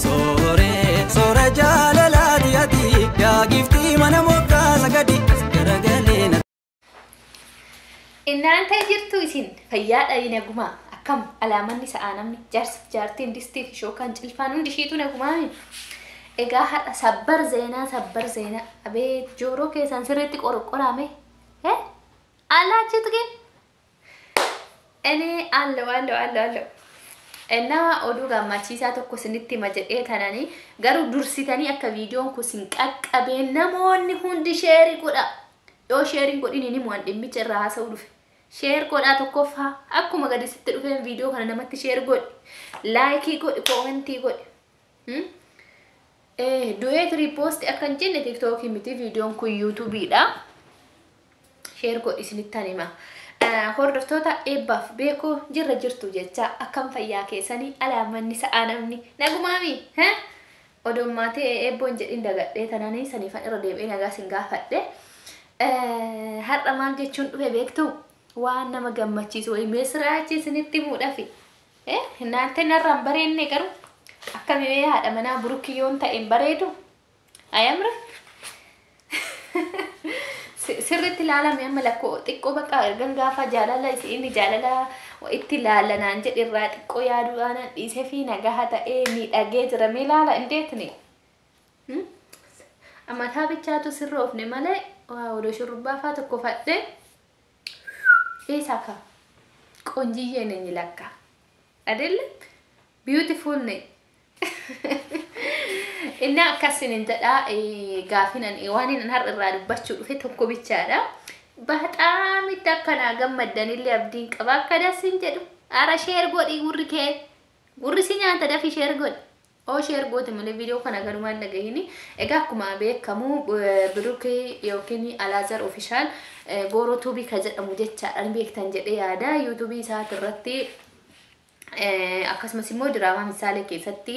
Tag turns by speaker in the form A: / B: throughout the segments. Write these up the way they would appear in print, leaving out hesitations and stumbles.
A: Sooree soora jaalalaati ati yaa giftii mana moggaasa gadi as garagalee na.
B: Innaanta jirtu isin fayyaadha nagumaa akkam alaamanni sa'aa namni jaarsiif jaartiin distii fi shookaan cilfaan hundi ishiitu nagumaami. Egaa har'a sabbar zeenaa sabbar zeenaa abeet jooroo keessan sirriitti qorqorame. አላችሁት ግን እኔ አለው አለው አለው አለው እና oduu gammachiisaa tokko isinitti hima jedhee tananii garuu dursitanii akka viidiyoon kun sin qaqqabee namoonni hundi share godha. Yoo share godhin hin himu waan dhimmicha irraa haasa'uu dhufe. Share godhaa tokkoffaa akkuma gadi sitti dhufeen viidiyoo kana namatti share godhi. Like godhi, comment godhi. Du'eet repost akka hin jenne TikTokii miti viidiyoon kun YouTubeiidha. Share godhi isinittan hima. Hordoftoota eebbaaf beekoo jirra jirtu jecha akkam fayyaa keessanii alaamanni sa'aa namni nagumaami. Odoon maatii eebboon jedhin dagadhee tananii saniifan irra deebi'ee nagaa sin gaafadhe. Har'a maal jechuun dhufe beektu waan nama gammachiisu wayii meesiraachi isinitti himuudhafi. Naante narraan bareenne garuu akkamii haadha manaa burukiyyoon ta'e hin bareedu? Ayamre? Sirriitti ilaalame amma lakkoo xiqqoo bakka ergan gaafa jaalala inni jaalala itti ilaalanaan jedhe irraa xiqqoo yaaduu aanan dhiisee fi nagaa ta'ee miidhagee jira mee ilaala indeetni. Mataa bichaatu sirroofne malee odoo shurrubbaa faa tokko fadhee eessa ቆንጅዬ ነኝ ለካ አይደለ beautiful ነኝ። እና akkasinin jedha gaafin waan inni har'a irraa dubbachuu dhufe tokko bichaadha. በጣም itti akkanaa gammaddanillee abdiin qaba akka dasin jedhu ara share godhi gurri kee gurri si nyaata dafi share godhi. Oo share goote malee viidiyoo kana galumaan dhagahini. Egaa akkuma beekamu Birukii yookiin Alaazar Official Gooroo Tuubii ka jedhamu jechaadhaan beektan jedhee yaada. YouTubeii isaati irratti akkasumas immoo diraamaa misaalee keessatti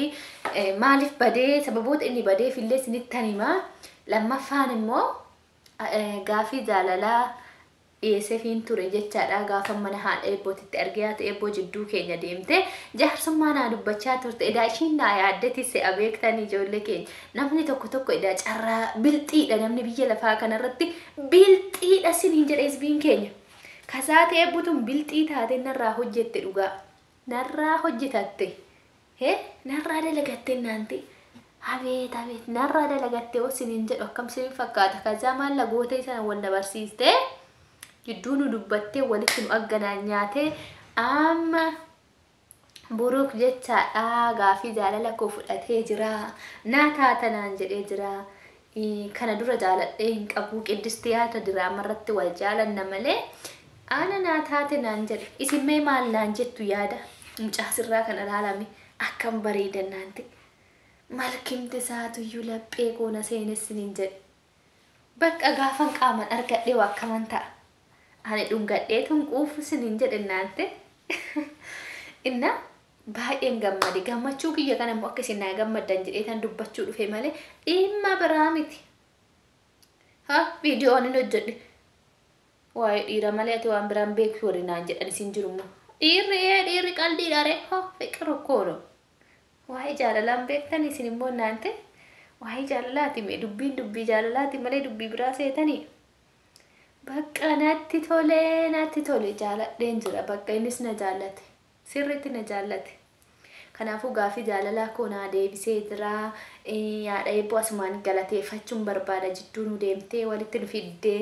B: maaliif badee sababoota inni badeef illee isinittan hima. Lammaffaan immoo gaafii jaalalaa dhiyeesseefiin ture jechaadha. Gaafa mana haadha eebbootitti argee haati eebboo jidduu keenya deemte jaarsummaa naa dubbachaa turte. Edaa ishiin naa yaaddeti se'a beektan ijoollee keenya. Namni tokko tokko edaa carraa bilxiidha namni biyya lafaa kanarratti bilxiidha siniin jedhe hizbiin keenya. Kasaate eebbutuun bilxii taate narraa hojjette dhugaa. Narraa hojjetatte. Narraa dalagatte naanti. Abeet abeet narraa dalagatte oo siniin jedhu akkam sinin fakkaata. Kazaa maal lagoota sana wal dabarsiiste. Jidduu nu dubbattee walitti nu agganaan nyaatee amma Buruk jechaadha gaafii jaalala koo fudhatee jira. Naa taatanaan jedhee jira. Kana dura jaaladhee hin qabu qiddisti yaada diraama irratti wal jaalanna malee ana naa taate naan jedhe. Isin mee maal naan jettu yaada mucaa sirraa kana ilaalame akkam bareedan naan ta'e. Malkimti isaatuyyuu laphee koona seenessiniin jedhe. Bakka gaafan qaaman argadhee waa akkaman ta'a. Ani dhungadheetun quufu siniin jedhe naante. Inna baay'een gammade gammachuu kiyya kana immoo akka isin naa gammaddan jedhee tan dubbachuu dhufe malee dhimma biraa miti. Ha viidiyoon hin hojjedhe. Waa'ee dhiira malee ati waan biraan beektu warri naan jedhan isin jirummoo. Dhiirri dhiirri qaldiidha ree ho fiqir kooro. Waa'ee jaalalaan beektan isin immoo naante waa'ee jaalalaati mee dubbiin dubbii jaalalaati malee dubbii biraa seetanii. Bakka natti tole natti tole jaaladheen jira bakka innis na jaallate sirriitti na jaallate. Kanaafuu gaafii jaalalaa koo naa deebisee jira. Haadha eebboo asumaan galateeffachuun barbaada jidduu nu deemtee walitti nu fiddee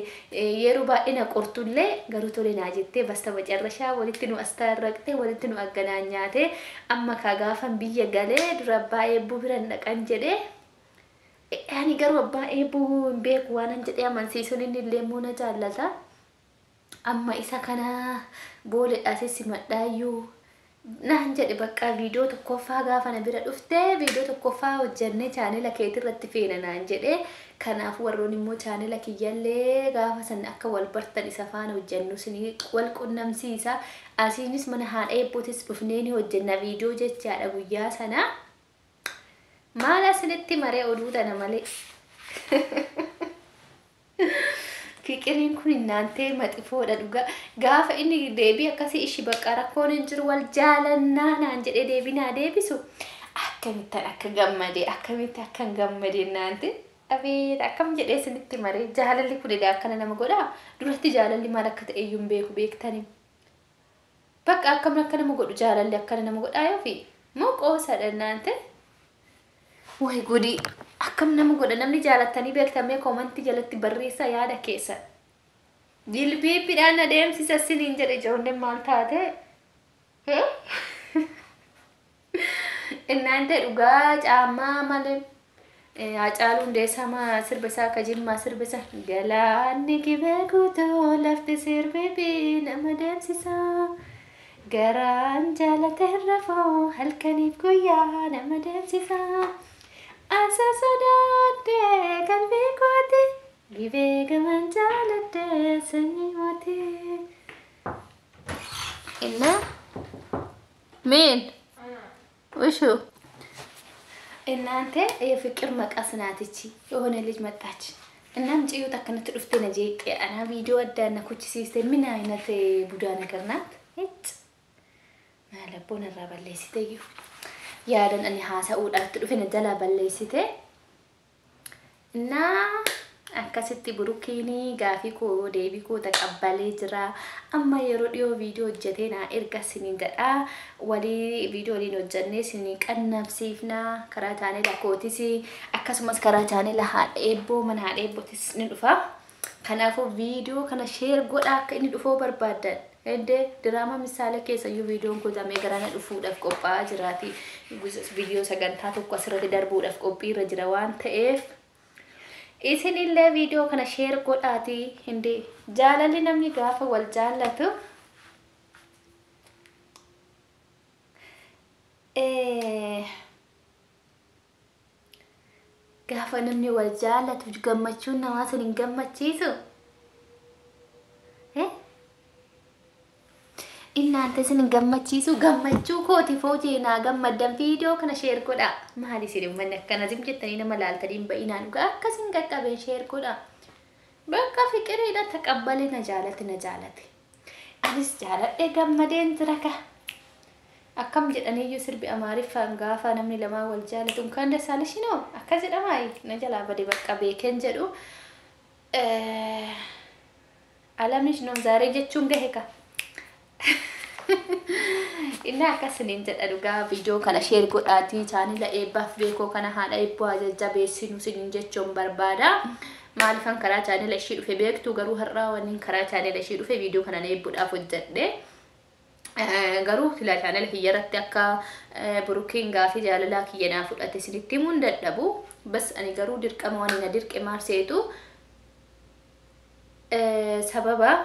B: yeroo baay'ee na qortullee garuu tole naa jettee basta macarrashaa walitti nu astaarraqtee walitti nu agganaan nyaatee amma kaa gaafan biyya galee dura abbaa eebboo bira hin dhaqan jedhee. Ani garuu abbaa eebboo hin beeku waan jedhee amansiisuun inni illee immoo na jaallata. Amma isa kana booledhaas simadhaayyuu naan jedhe bakka viidiyoo tokkoffaa gaafa na bira dhuftee viidiyoo tokkoffaa hojjennee chaanela keetii irratti feena naan jedhe. Kanaaf warroon immoo chaanela kiyyallee gaafa san akka wal bartan isa faana hojjennu isinii wal qunnamsiisa. Asiinis mana haadha eebbootis dhufnee ni hojjenna viidiyoo jechaadha guyyaa sana. Maal asinitti maree oduu tana malee. Fiqiriin kun naantee maxifoodha dhugaa. Gaafa inni deebii akkasii ishi bakka rakkoon hin jiru wal jaalannaa naan jedhee deebii naa deebisu. Akka Akkamittan akka gammade, akkamitti akkan gammade naante. Abeet, akkam jedhee isinitti maree. Jaalalli kun edaa akkana nama godhaa. Duratti jaalalli maal akka ta'e iyyuu hin beeku, beektanii. Bakka akkam akka nama godhu, jaalalli akkana nama godhaa yoo fi moo qoosadha naante. Way gudii, akkam nama godha? Namni jaalattanii beektamee koomantii jalatti barreessaa yaada keessa. Jilbiibbiidhaan adeemsisa siniin jedhe. Ijoolleen maal taate? Innaante dhugaa caammaa malee. Hacaaluu Hundeessaa sirba isaa akka Jimmaa sirba isaa, "Galaanni Gibee guutuu lafti sirbiibii nama deemsisa. Garaan jaalate rafoo halkaniif guyyaa nama deemsisa. Asa sodaadde qalbii kooti, Gibee gaman jaaladde sanyii mootii." Inna ምን ውሹ እናንተ የፍቅር መቀስ ናት እቺ። የሆነ ልጅ መጣች እናም ጭዩት akkanatti dhufte na jeeqxe. Ana viidiyoo addaa na kuchisiiste. ምን አይነት ቡዳ ነገር ናት? እጭ maalabboon irraa balleessite iyyuu yaadan ani haasa'uudhaatti dhufe na jalaa balleessite. እና akkasitti Burukiin gaafii koo deebii koo taqabbalee jira. Amma yeroo dhiyoo viidiyoo hojjetee naa erga siniin jedha. Walii viidiyoo waliin hojjennee sinii qannabsiifna. Karaa chaanela kootis akkasumas karaa chaanela haadha Eebboo, mana haadha Eebbootis ni dhufa. Kanaafuu viidiyoo kana share godhaa akka inni dhufuu barbaaddan. Eddee diraama misaala keessayyuu viidiyoon kutamee garana dhufuudhaaf qophaa'aa jiraati. Viidiyoo sagantaa tokko asirratti darbuudhaaf qophiirra jira waan ta'eef. Isinillee viidiyoo kana share godhaati. Hindi jaalalli namni gaafa wal jaallatu gaafa namni wal jaallatu gammachuun namaa sun hin gammachiisu. Innaante isin hin gammachiisu? Gammachuu kooti foojee naa gammaddan viidiyoo kana share godhaa. Maali isin manni akkana zim jettanii nama laaltanii hin ba'inaa? Dhugaa akkasin qaqqabeen share godhaa. Bakka fiqiriidha taqabbalee, na jaalate, na jaalate. Anis jaaladhee gammadeen jira ka. Akkam jedhaniyyuu sirbi Amaariffaan gaafa namni lamaa wal jaalatu kan dasaaleshinoo akkas jedhamaa, na jalaa bade, bakka beekeen jedhu. Alamni noon zaaree jechuun gahe ka. Inni akkasiniin jedha. Dhugaa viidiyoo kana share godhaatii chaanila Eebbaaf Beekoo kana, haadha Eebboo jajjabeessinu siniin jechuun barbaada. Maaliifan karaa chaanila ishii dhufe beektu? Garuu har'aa wanni karaa chaanila ishii dhufe viidiyoo kana eebbuudhaaf hojjedhe. Garuu sila chaanila kiyya irratti akka Burukiin gaafii jaalalaa kiyya naa fudhate isinitti himuun dadhabu. Bas ani garuu dirqama waan na dirqe maarseetu sababa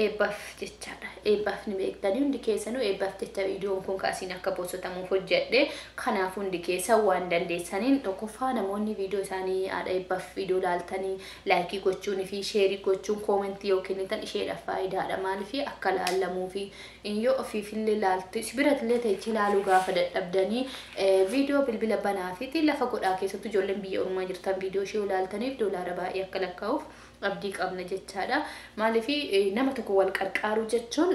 B: eebbaaf jechaadha. Eebbaaf ni beektanii hundi keessanuu, eebbaaf jecha viidiyoon kun kaasiin akka boosotamuuf hojjedhe. Kanaaf hundi keessa waan dandeessaniin, tokkoffaa namoonni viidiyoo isaanii haadha Eebbaaf viidiyoo laaltanii like gochuun fi share gochuun comment yoo kennitan isheedhaaf faayidaadha. Maaliif akka laallamuu fi yoo ofiifillee laaltu si birattillee teechee laaluu gaafa dadhabdanii viidiyoo bilbila banaa fi lafa godhaa. Keessattuu ijoolleen biyya ormaa jirtan viidiyoo ishee ilaaltaniif doolaara baay'ee akka lakkaa'uuf abdii qabna jechaadha. Maaliif nama tokko wal qarqaaruu jechuun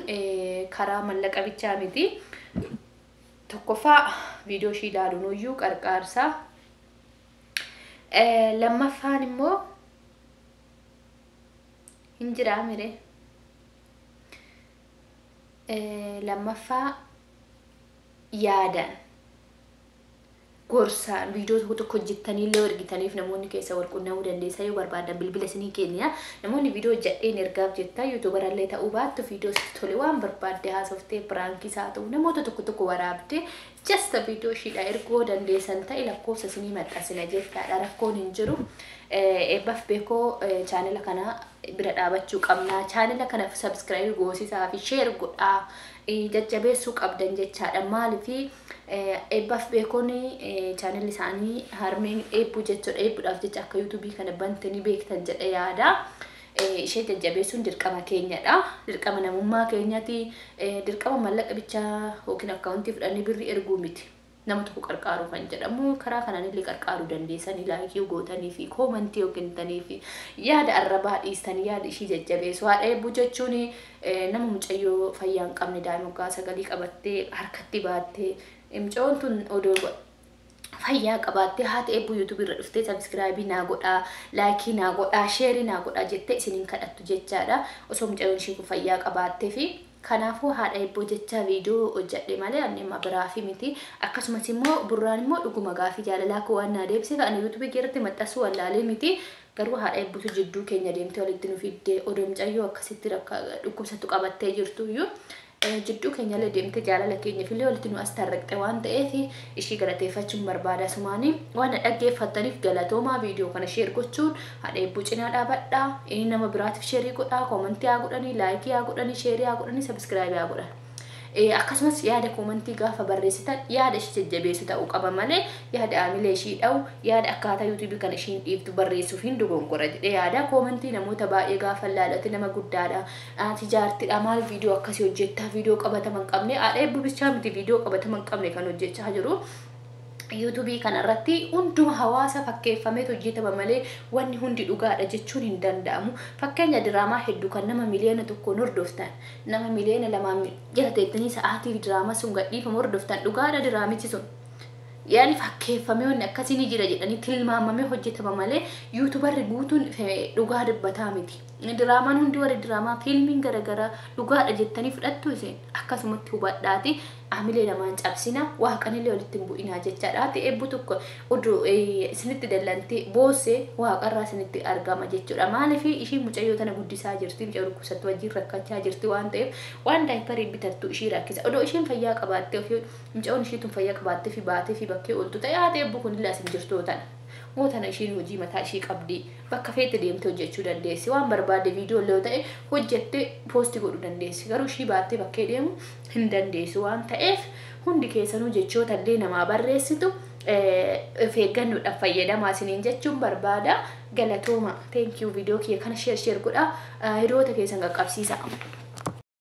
B: karaa mallaqa bichaa miti. Tokkoffaa viidiyoo ishii ilaaluun iyyuu qarqaarsa. Lammaffaan immoo hin jiraa mire. Lammaffaa yaadaan gorsaan viidiyoo tokko tokko hojjettanii illee ergitaniif namoonni keessa wal qunnamuu dandeessan. Yoo barbaadan bilbila isinii kenna. Namoonni viidiyoo hojjedheen ergaaf jettaa, YouTuberallee ta'uu baattu, viidiyoo sitti tole waan barbaadde haasoftee, prankii isaa ta'u namoota tokko tokko waraabdee jasta viidiyoo ishiidha erguu dandeessan ta'e lakkoofsa isinii maxxansina jechaadha. Rakkoon hin jiru. Eebbaaf Beekoo chaanela kana bira dhaabachuu qabna. Chaanela kana subscribe goosisaa fi share godhaa, jajjabeessuu qabdan jechaadha. Maaliif Eebbaaf Beekoon chaanelli isaanii harmeen Eebbuu jechuudha. Eebbuudhaaf jecha akka YouTubeii kana bantanii beektan jedhe yaada. Ishee jajjabeessuun dirqama keenyadha. Dirqama namummaa keenyati. Dirqama mallaqa bichaa yookiin akkaawuntii fudhannee birrii erguu miti. Nama tokko qarqaaruu kan jedhamu karaa kanaan illee qarqaaruu dandeessanii, like gootanii fi comment yoo kennitanii fi yaada arrabaa dhiistanii yaada ishii jajjabeessu. Haadha Eebbuu jechuun nama mucayyoo fayyaa hin qabne daa'ima waggaa 9 qabattee harkatti baattee Mucayyoon tun odoo fayyaa qabaattee haati eebbuu yuutuubii irra dhuftee subscribe naa godhaa, like naa godhaa, share naa godhaa jettee isiniin kadhattu jechaadha. Osoo mucayyoon ishii kun fayyaa qabaattee fi kanaafuu haadha eebboo jecha viidiyoo hojjedhe malee ani amma biraa fi miti. Akkasumas immoo burraan immoo dhuguma gaafii jaalalaa koo waan naa deebiseef ani yuutuubii irratti maxxansuu wallaalee miti. Garuu haadha eebbutu jidduu keenya deemtee walitti nu fiddee, odoo mucayyoo akkasitti dhukkubsattu qabattee jirtu iyyuu jidduu keenyallee deemtee jaalala keenyaaf illee walitti nu as tarraqxe waan ta'eef ishii galateeffachuun barbaada. Sumaanii waan na dhaggeeffattaniif galatoomaa. Viidiyoo kana share gochuun haadha eebbuu cinaa dhaabadhaa. Inni nama biraatiif share godhaa, comment haa godhanii, like haa godhanii, share haa godhanii, subscribe haa godhan. Akkasumas yaada comment gaafa barreessitan yaada ishii jajjabeessu ta'uu qaba malee yaada aamilee ishii dha'u, yaada akkaataa yuutuubii kana ishiin dhiiftu barreessuuf hin dogongora jedhee yaada. Comment namoota baay'ee gaafa laalate, nama guddaadha, ati jaartidha, maal viidiyoo akkasii hojjettaa, viidiyoo qabatama hin qabne? Haadha eebbuu bichaa miti viidiyoo qabatama hin qabne kan hojjechaa jiru. Yuutuubii kanarratti hunduma hawaasa fakkeeffameetu hojjetama malee wanni hundi dhugaadha jechuun hin danda'amu. Fakkeenya diraamaa hedduu kan nama 1 miliyoona hordoftan, nama 2 miliyoona jala teettanii sa'aatii diraamaa sun gadhiifamu hordoftan, dhugaadha diraamichi sun. Yaani fakkeeffamee wanni akkasii ni jira jedhanii tilmaamamee hojjetama malee yuutubarri guutuun dhugaa dubbataa miti. Diraamaan hundi, warri diraamaa fiilmiin garaagaraa dhugaadha jettanii fudhattu isin? Akkasumatti hubadhaati, amilee namaan cabsina, waaqanillee walitti hin bu'inaa jechaadha. Ati eebbu tokko oduu isinitti dallantee boossee waaqarraa isinitti argama jechuudha. Maaliif ishiin mucayyoo tana guddisaa jirti, mucayyoo dhukkubsattu wajjin rakkachaa jirti waan ta'eef waan diaper bitattu ishii rakkisa. Odoo ishiin fayyaa qabaattee ofii mucayyoon ishii tun fayyaa qabaattee fi baatee fi bakkee ooltu ta'e, haati eebbu kunillee asin jirtu tana. Mootana ishiin hojii mataa ishii qabdi, bakka feete deemtee hojjechuu dandeessi, waan barbaadde viidiyoo illee ta'e hojjettee post godhuu dandeessi. Garuu ishii baattee bakkee deemu hin dandeessu waan ta'eef hundi keessanuu jechoota illee namaa barreessitu of eeggannoodhaan fayyadamaa isiniin jechuun barbaada. Galatooma, thank you. Viidiyoo kiyya kana share share godhaa, hiriyoota keessan qaqqabsiisa.